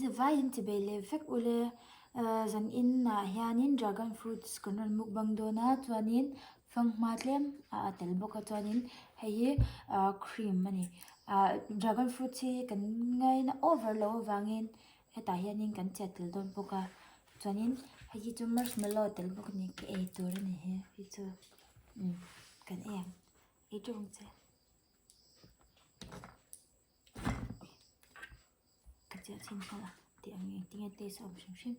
Zavaiin chibei leh vek ule zan inah hianin dragon fruits kan rawn mukbang dawn a chuanin fanghma tlem a tel bawk a chuanin hei hi ah cream a ni ah dragon fruits hi kan ngaina over loh avangin hetah hianin kan chiah tel dawn bawk a chuanin hei hi chu marshmallow a tel bawk a ni ka ei tur a ni he hei chu umm kan ei ang ei teuh ang che. Ka chiah chhin nghal a tih ang engtin nge taste a awm hrim hrim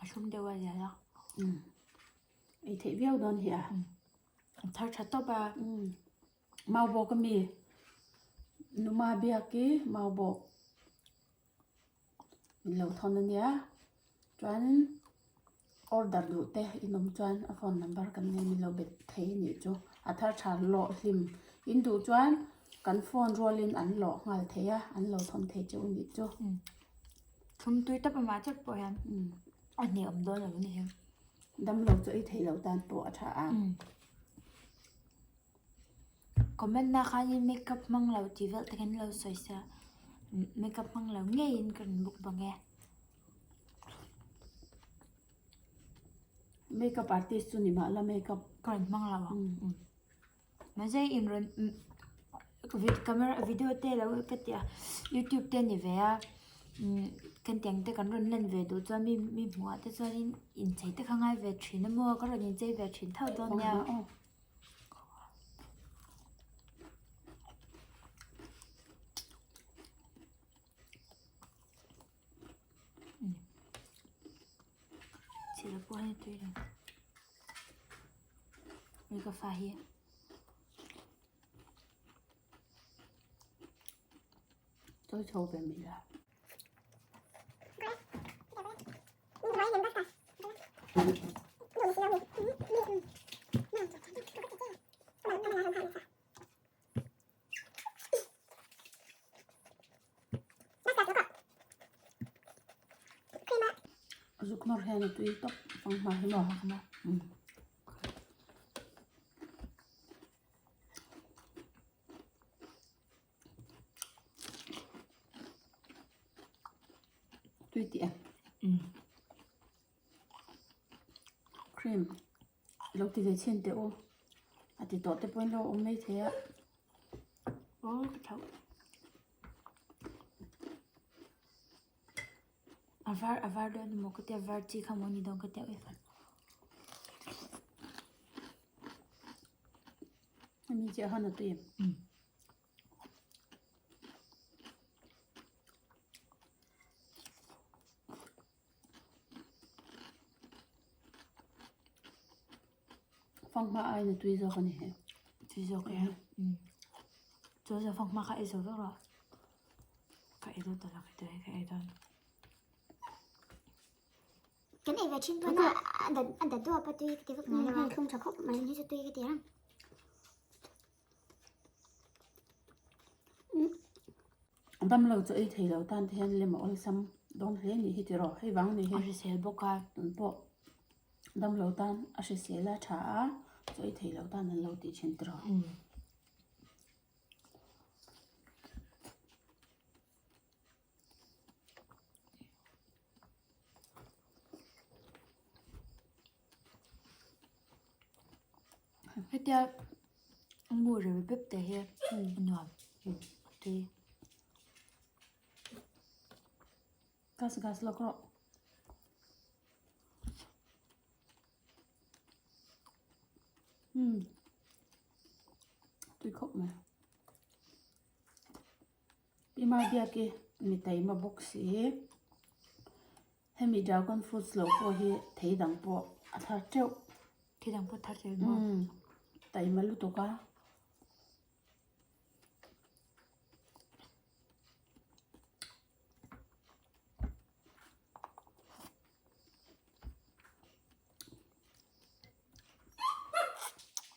a thlum deuh a zial a umm ei theih viau dawn hi a a thar tha tawp a umm mau bawk ami numa biak i mau bawk. Min lo thawn a nia chuan order duh te in awm chuan a phone number kan nei min lo bet thei a nih chu a thar tha lawh hlim in duh chuan kan phone rualin an lawh nghal thei a an lo thawn thei cheu a nih chu. Thlum tui tawp amah chiah pawh hian a hne awm dawn lo a ni hi. Damlo chu ei theih loh tan pawh a tha a. Comment na khanin makeup hmang lo tih vel te khan lo sawi sia makeup hmang lo ngeiin ka rawn buk bang e. Makeup artist chu ni mah la makeup ka rawn hmang lo ang mahse in rawn camera video te lo ka tih a youtube te ni ve a kan tiang te kan rawn lan ve duh chuan mi mi hmuh ah te chuanin inchei te kha ngai ve thin a maw ka rawn inchei ve thin tho dawn nia. Chhelo pawh hi tui reng ui ka fa hi chawi chho ve mai la. Zuk nawr hian a tui tawp fanghma hi maw umm. Tui tih a cream lo ti ve chhin teh u a ti tawh te pawhin lo awm mai thei a aw ka thlauh a var a var dawn emaw ka tia var chi kha maw ni dawn ka tia hemi chiah khan a tui em. Fanghma aiin a tui zawk a ni he. Tui zawk e. Chu zawk fanghma kha ei zo vek rawh. Ka ei dawn ta lo ka tui ka ei dawn. Kan ei ve thin pawn a a dat duap a tui ka ti vek ngai lo a. Thlum tha khawp mai hi chu tui ka ti reng. Damlo chu ei thei lo tan te hian lem a awlsam dawn hle ni hi tiraw hei vang ni hi a hrisel bawk a tun pawh damlo tan a hrisel a tha a chu ei thei lo tan an lo tih thin tiraw. Hetia mu reu bep te hi a nuam tui. Gas gas lawk rawh. Umm tui khawp mai. Pi Mabiaki mi taima bawk si. Hemi dragon fruits lo pawh hi thei dang pawh a thar teuh. Thei dang pawh thar teuh maw? Umm taima lutuk a.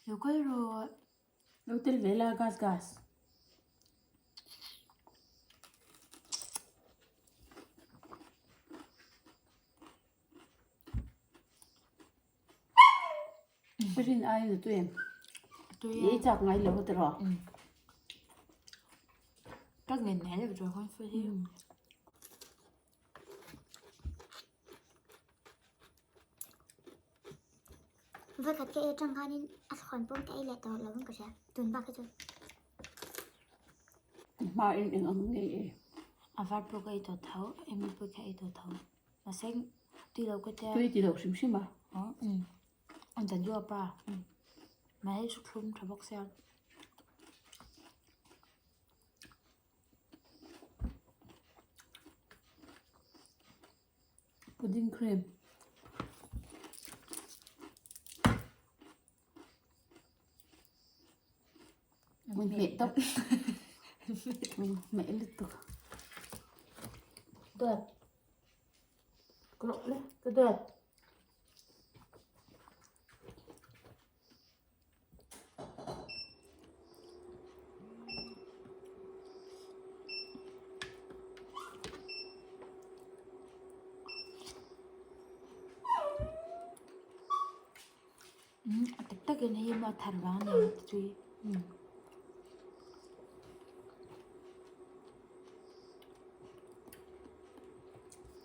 Lo kal rawh. Lo tel ve la gas gas. Ka rin aiin a tui em? Tui I chak ngai lo tiraw? Ka ngen ngai lo dragon fruit hi. Vawikhat ka ei atang khanin a thlawn pawm ka ei leh tawh lo in ka hria tun bak hi chu. Hma in eng ang nge ei? A var pawh ka ei tawh tho, eng pawh ka ei tawh tho. Mahse tui lo ka tia. Tui ti lo hrim hrim a. Umm an chan duh a pa. Mahse hei thlum tha bawk sia. Pudding cream. Mình mẹ tóc. Mình mẹ liên tục. Đẹp. Cái đấy, cái đẹp. A tak takin hei maw thar vang a ni ang tui.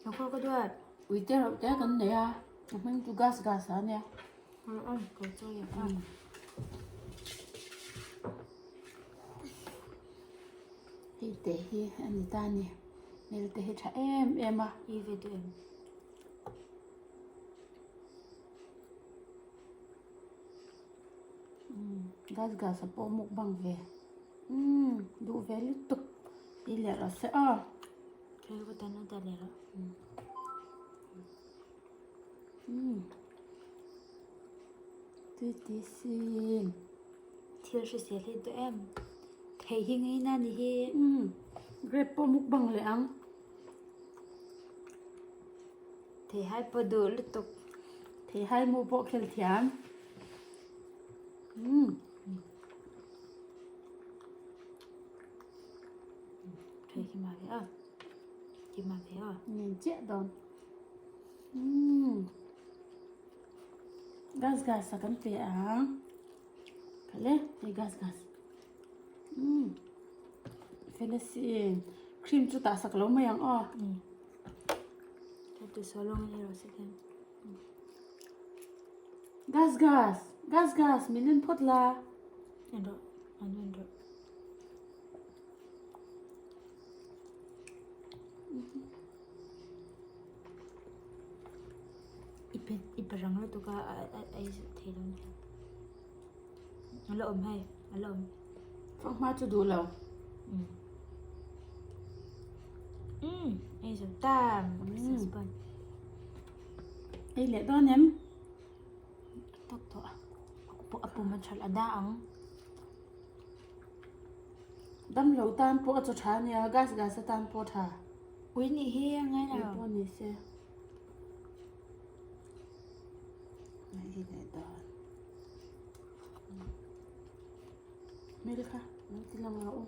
Lo ka duat. Ui te reuh te kan nei a, a hming chu gas gas a nia. Hei te hi a ni ta a ni, hmel te hi tha em em a. Gas gas a pawh mukbang ve, umm duh ve lutuk i leh rawh se aw. Tui ti sin. Thil hrisel hi duh em? Thei hi ngei na ni hi. Umm grape pawh mukbang leh ang. Thei hai pawh duh lutuk. Thei hai mu pawh khel thiam. Umm. Thei hi mah ve a. Hi mah ve a. Nen chiah dawn. Umm gas gas a kan pe ang khalh e hei gas gas umm felicin cream chu tah sak lo mai ang aw. Gas gas gas gas min en phawt la. I pe rang lutuk a a ei thei lo nia. A la awm hei a la awm. Fanghma chu duh lo. Umm ei zo ta suspense. Ei leh dawn em? Tawk tawh a. A pum a tha a dah ang. Damlo tan pawh a chaw tha ania gas gas atan pawh a tha. Ui nih hi a ngai lo. Ui pawh ni se. Hei leh dan. Hmel kha lo ti lang rawh u.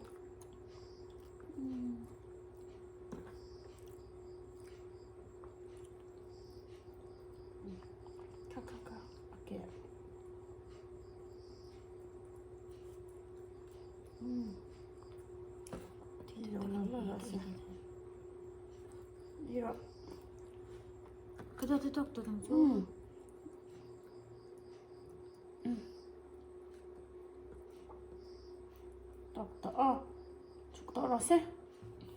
Kha kha kha a keh. Ka dawt tawk tawk ang chu. Tawk tawh aw. Chhuk tawh rawh se.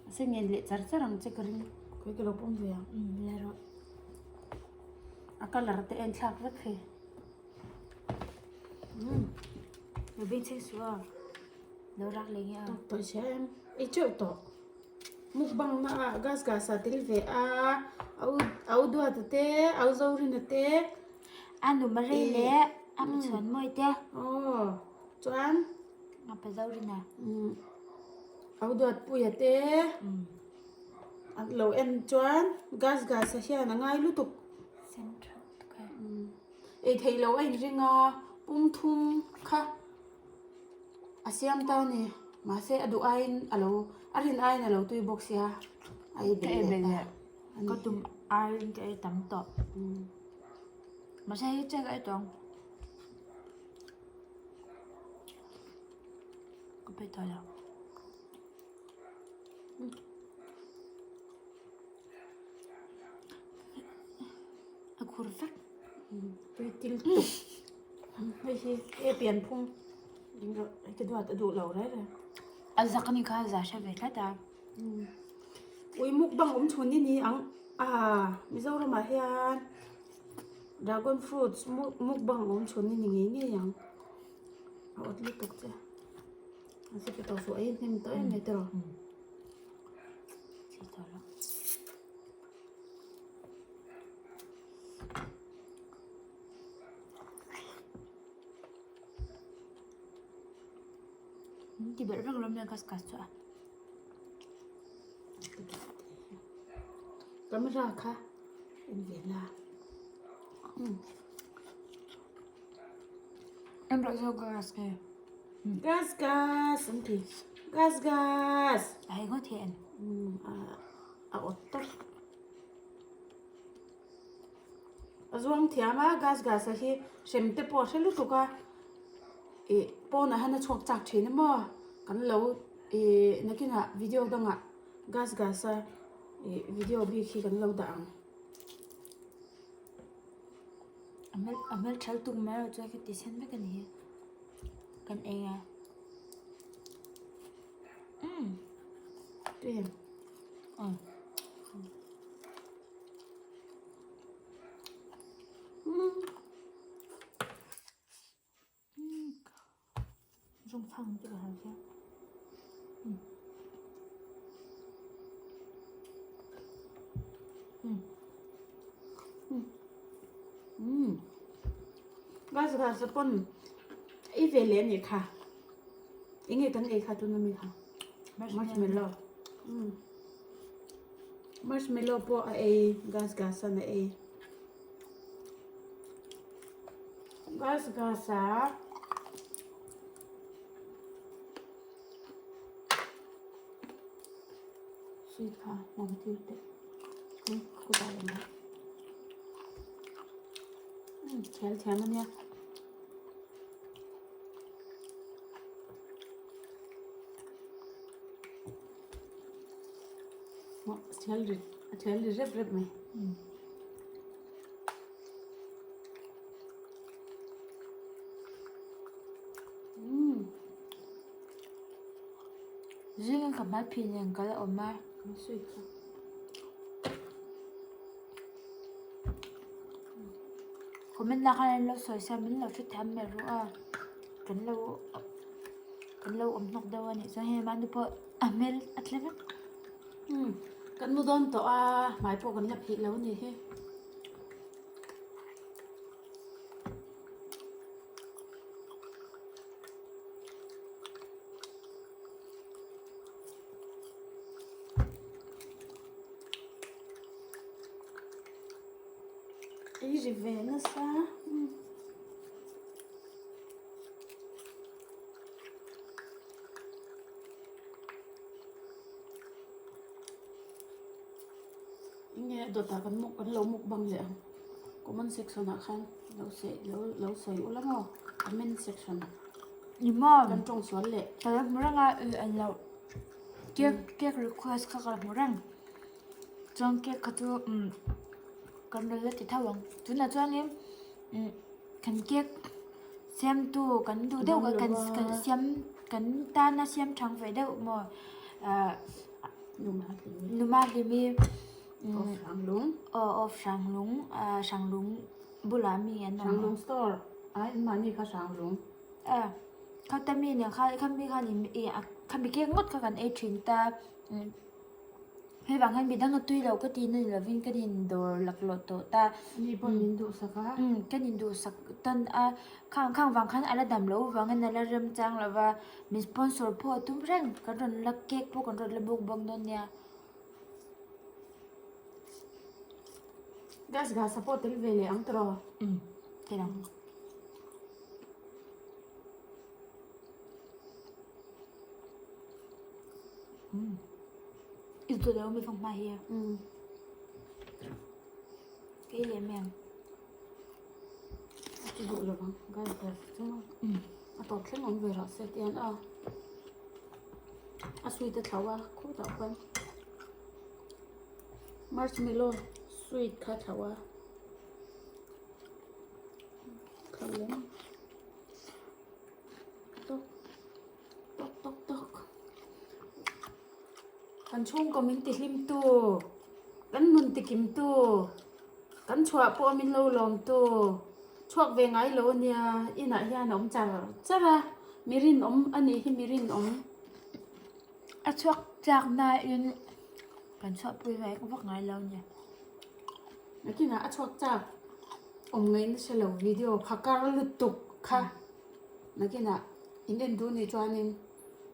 A se ngen leh char char ang che ka ring. Khawi ka lo pawm ve ang. La rawh. A colour te en thlak vek hei. Lo beng chheng suh a. Lo rak leh nge a. Tawk tawh sia em. Ei teuh tawh. Mukbang na ah gas gas ah tel ve a. Au duat a te, au zorin a te. A nu Marie leh a pa chhuan mawi te. Aw chuan. A pa zorin a. Au duat pui a te. Lo en chuan gas gas ah hian a ngai lutuk. Central. Ei theih loh a inring a, pum thum kha a siam ta a ni. Mahse a duh aiin a lo a rin aiin a lo tui bawk sia a ei belh leh ta a ni. Ka tum aiin ka ei tam tawh. Mahse hei chiah ka ei tawh ang. Ka pe tawh lo. A khur vek. Tui til tuk. Hei hi e pian phung ka duat a duh lo reng reng. A zak ani kha za hre ve tlat a. Ui mukbang awm chhun i ni ang a Mizoramah hian dragon fruits mukbang awm chhun i ni ngei ngei ang. A awt lutuk che. An se pe tawh suh ei hnem tawh em mai tiraw. Ti ber vek rawm nen gas gas chu a. Camera kha en ve la. En rawh zawk gas nge. Gas gas an ti. Gas gas. A hei ngawt hi en. A awt tawp. A zuang thiam a gas gas a hi hrem te pawh a hre lutuk a ih pawnah hian a chhuak chak thin emaw kan lo ih nakinah video dangah gas gas a ih video bik hi kan lo dah ang. A hmel a hmel thal tum mai erawh chuan ka ti sen vek a ni hi kan ei a umm tui em aw. Gas gas a pawn ei ve leh a nih kha eng nge kan ei kha tuna mi kha marshmallow marshmallow pawh a ei gas gas an a ei gas gas a sweet kha hmawm tir teh kutah awm a thial thiam a nia. Thial ri a thial ri rep rep mai. Zing ka hmai phih nen ka la awm a. Comment lah khan an lo sawi sia min lo hrethiam mai ru a kan lo kan lo awm hnawk deuh a nih chuan hei mahni pawh a hmel a tle vek. Kan mu dawn tawh a hmai pawh kan la phih lo a nih hi. Ei ri ve nasa. Enge dawtah kan muk kan lo mukbang leh ang comment section ah khan lo sawi lo lo sawi ula maw comment section ah kan tawng sual leh. Ka lo hmu reng a an lo cake cake request kha ka lo hmu reng chuan cake kha chu umm kan rawn la ti tho ang tunah chuanin umm kan cake siamtu kan duh deuh kan kan siam kan tana siam thang ve deuh maw ahh Numa hlimi aw of Hranglung ah Hranglung bulah mi an awm a. Hranglung store ah mahni kha Hranglung. A khata mi nen khan khami khan ih khami cake ngawt kha kan ei thin ta hei vang hian midang a tui lo ka tih na ni lovin kan indawr laklawh tawh ta. Ni pawh min duhsak a. Kan induhsak tan a khang khang vang khan a la dam loh vangin a la remchang lova. Min sponsor pawh a tum reng, kan rawn la cake pawh kan rawn la buk bawk dawn nia. Gas gas a pawh tel ve leh ang tiraw? Umm tel ang. Umm i zawt lo mi fang hma hi. Umm. Kei leh mai ang. A ti duh lo vang gas gas chu a tawp thleng awm ve rawh se tian a. A sweet a thlauh a khutah khuan marshmallow sweet kha a thlauh a thlauh lem tawk tawk tawk tawk kan chhungkaw min ti hlim tu kan nun ti kim tu kan chhuah pawh min lo lawm tu chhuak ve ngai lo ania inah hian a awm char char a mi rinawm a nih hi mi rinawm. A chhuak chak nain kan chhuahpui ve vak ngai lo nia. Nakinah a chhuak chak awm ngaihna hre lo video phakar lutuk kha nakinah in en duh nih chuanin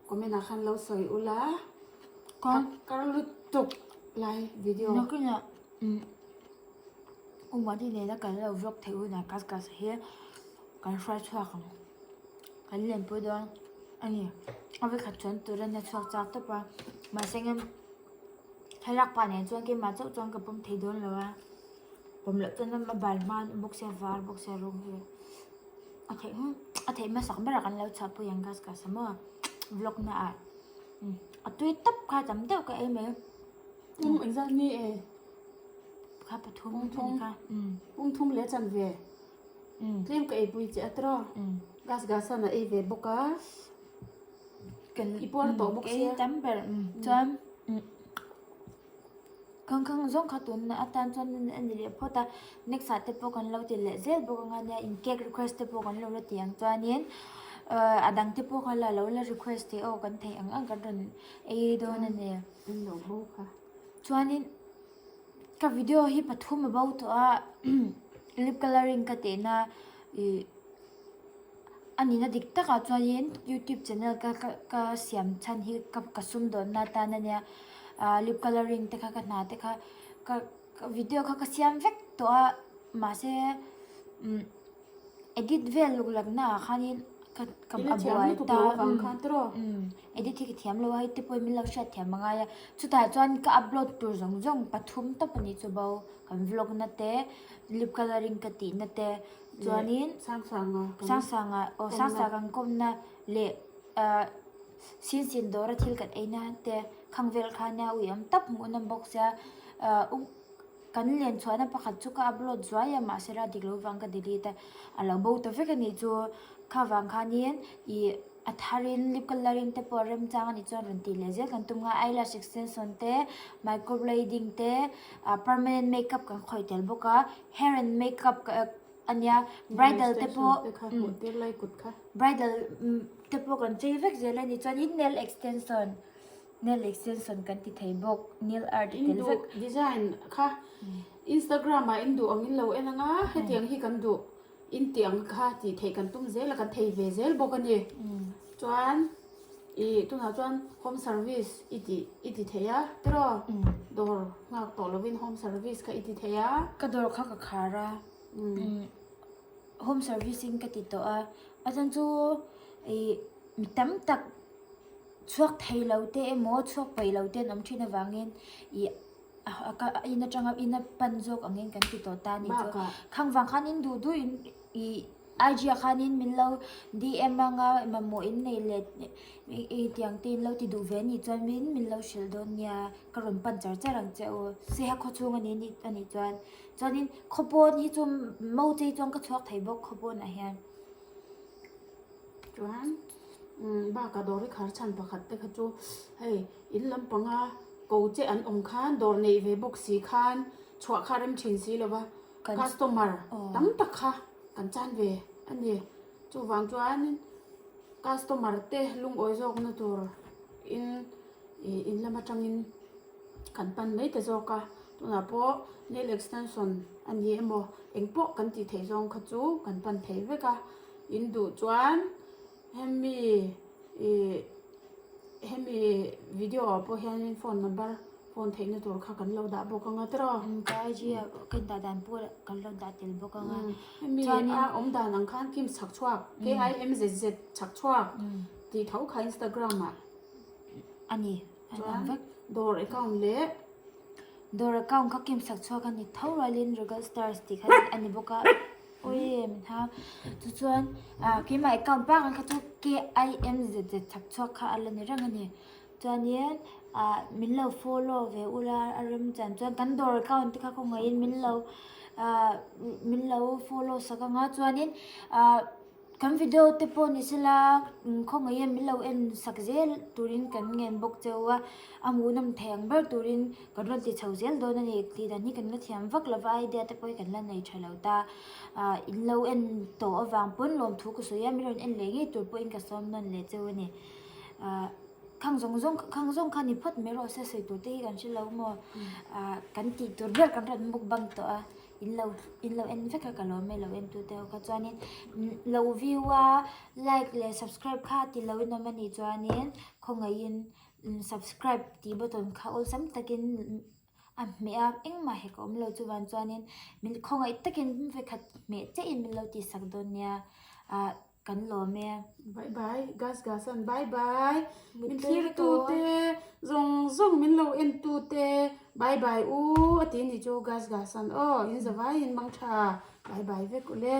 comment ah khan lo sawi ula phakar lutuk lai video. Nakinah umm Umati nena kan lo vlog theih hunah kas kas hi kan hruai chhuak ang. Kan lenpui dawn a ni. A vekhat chuan tur a nia chhuak chak tawp a mahse engem thlalak pah nen chuan keimah chauh chuan ka pawm thei dawn lo a pawm loh chuan a bal hma an awm bawk sia var bawk sia rawng hi a theih a theih hmasak berah kan lo chhuahpui ang gas ka sa maw vlog na ah a tui tawp kha tam deuh ka ei mai. Pum engzat nge e? Kha pathum a ni kha. Pum thum leh chanve. Tlem ka eipui che a tawh. Gas gas an a ei ve bawk a. I puar tawh bawk sia. Kei tam ber chuan khang khang zawng kha tun atan chuan a ni leh phawt a. Next ah te pawh kan lo ti leh zel bawk ang a nia in cake request te pawh kan lo la ti ang chuanin a dang te pawh kha la lo la request teh aw kan theih ang ang kan rawn ei dawn a ni. Chuanin. Ka video hi pathum a bo tawh a lip colouring ka tihna ih a nihna dik takah chuanin youtube channel ka ka ka siam chhan hi ka ka sum dawnna atan a nia ah lip colouring te kha ka hna te kha ka video kha ka siam vek tawh a mahse umm edit vel luk lakna ah khanin ka ka a buai ta umm edit hi ka thiam lo a hei te pawhin min lo hriat thiam a ngai a chutah chuan ka upload tur zawng zawng pathum tawp a nih chu bo kan vlog na te lip colouring ka tih na te chuanin Sangsanga aw Sangsanga kan kawmna leh ah sin sin dawra thil kan ei na te khang vel khan nia ui awm tak hmuh nawm bawk sia ah u Kan len chhuahna pakhat chu ka upload zuai a mahse la dik lo vang ka delete a a lo bo ta vek a nih chu kha vang khanin ih a tharin lip colouring te pawh remchang a nih chuan rawn tih leh zel kan tum nga eyelash extension te micro blading te ah permanent makeup kan khawih tel bawk a hair and makeup a nia bridal te pawh bridal te pawh kan chei vek zel a nih chuanin nail extension. Nail extension kan ti thei bawk, nail art i tel vek. Design kha Instagram ah in duh ang in lo en anga hetiang hi kan duh in tih ang kha tih theih kan tum zel a kan thei ve zel bawk a ni. Chuan ih tunah chuan home service i tih i ti thei a tiraw dawr nghak tawh lovin home service kha i ti thei a. Ka dawr kha ka khar a home service in ka ti tawh a a chuan chu ih mi tam tak. Chhuak thei lo te emaw chhuak paih lo te an awm thin avangin ih a in atanga in a pan zawk angin kan ti tawh ta a ni chu. Khang vang khanin duh duh in ih IG ah khanin min lo DM anga mamawh in nei leh ih tiang te in lo ti duh ve a nih chuan min min lo hrilh dawn nia ka rawn pan char char ang che u. Seha khawchhung a ni a nih chuan chuanin khawpawn hi chu mo chei chuan ka chhuak thei bawk khawpawnah hian. Chuan bakah dawr i khar chhan pakhat te kha chu hei in lampanga ko che an awm khan dawr neih ve bawk si khan chhuah kha rem thin si lo va customer tam tak kha kan chan ve a ni. Chuvang chuan customer te lungawi zawkna tur in ih in lam atangin kan pan mai ta zawk a tunah pawh nail extension a ni emaw engpawh kan tih theih zawng kha chu kan pan thei vek a. In duh chuan hemi ih hemi video ah pawh hianin phone number phone theihna tur kha kan lo dah bawk anga tiraw. Ka IG ah ka dah dan pawh kan lo dah tel bawk anga. Hemi a awm dan ang khan Kim chhak chhuak KIMZZ chhak chhuak tih tho kha Instagram ah a ni chuan dawr account leh Dawr account kha Kim chhak chhuak a ni tho rualin Regal Stars tih kha a ni bawk a. Awi min ha chu chuan ah keimah account pangngai kha chu KIMZZ chhak chhuak kha a la ni reng a ni. Chuanin ah min lo follow ve ula a rem chan chuan kan dawr account te kha khawngaihin min lo ah min lo follow sak anga chuanin ah kan video te pawh ni sela khawngaihin min lo en sak zel turin kan ngen bawk cheu a a hmuhnawm thei ang ber turin kan rawn ti chho zel dawn a ni tih dan hi kan la thiam vak lova idea te pawh hi kan la nei tha lo ta ah in lo en tawh avang pawn lawmthu ka sawi a min rawn en leh ngei tur pawhin ka sawm nawn leh cheu a ni ah. Khang zawng zawng khang zawng kha ni phawt mai rawh se sawi tur te hi kan hre lo maw ah kan tih tur ber kan rawn mukbang tawh a in lo in lo en vek a ka lawm e lo en tu te ho kha chuanin lo view a like leh subscribe kha ti lo in awm a nih chuanin khawngaihin subscribe tih button kha awlsam takin a hmeh a engmah hek a awm lo chuvan chuanin min khawngaih takin vekhat hmeh chiah in min lo tih sak dawn nia ah. Kan lawm e. Bye bye gas gas an bye bye min thlir tu te zawng zawng min lo en tu te bye bye u a ti ni chu gas gas an aw in zavai in mang tha bye bye vek ule.